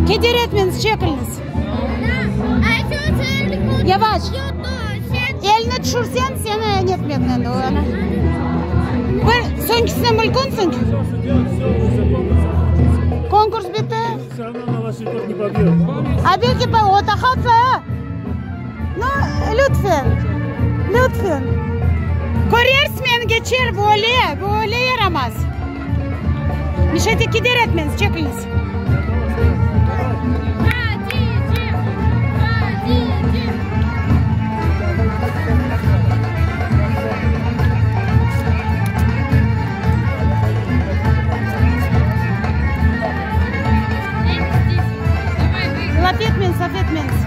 Keder etmeñiz, çekilñiz. Yavaş. Elni tüşürseñ, seni netmez endi. Bir soñkisini mülkünsıñ. Konkurs bitti. A belki o taqatsa. Nu, lütfen, lütfen. Körersiñ, keçer, böyle, böyle yaramaz. Mişete keder etmeñiz, çekilñiz. Laf etmeñiz, laf etmeñiz.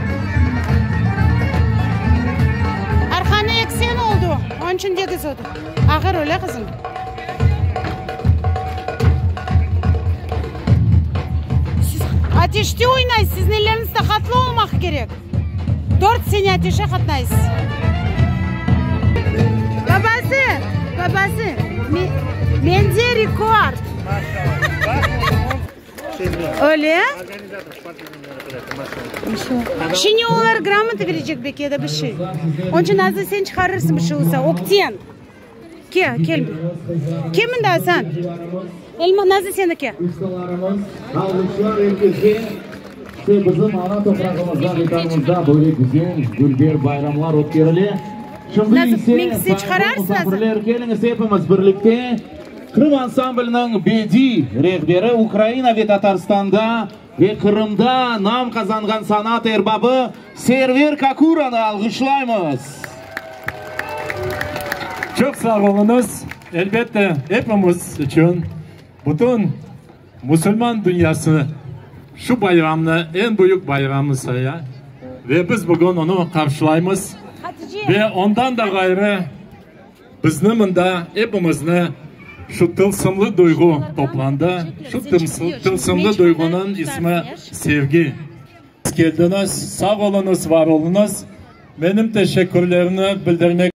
Arqanı eksen oldu, onıñ içün degiz oldu. Ağır öyle, qızım. Siz ateşte oynaysız, siziñ elleriñiz taqatlı olmaq kerek. Dört sene ateşe qatnaysız. Babası, babası, mende rekord. Öyle? Şimdi olar gramota berecek belki ya da bir şey. Onıñ içün Nazlı sen çıqarırsıñ bir şey olsa. Ökten. Ke, kel. Ke mında Asan? Elma, Nazlı seniki. Ustalarımız, alğışlar er kesge. İşte bizim ana toprağımızda, Vetanımızda böyle güzel, dülber bayramlar ötkerile. Şimdi Nazlı, ise, men size sayğılı çıqararsız, Nazlı? musafirler, keliñiz epimiz birlikte Qırım ansambliniñ bediy rehberi, Ukraina ve Tatarstanda ve Qırımda nam qazanğan sanat erbabı Server Kakuranı alğışlaymız. Çoq sağ oluñız. Elbette, epimiz içün, bütün musulman dünyası şu bayramnı eñ büyük bayramı saya ve biz bugün onı qarşılaymız. Ve ondan da ğayrı, bizni mında, epimizni şu tılsımlı duyğu toplandı. Şu tılsımlı duyğunıñ ismi sevgi. Keldiñiz, sağ oluñız, var oluñız. Menim teşekkürlerimni bildirmek.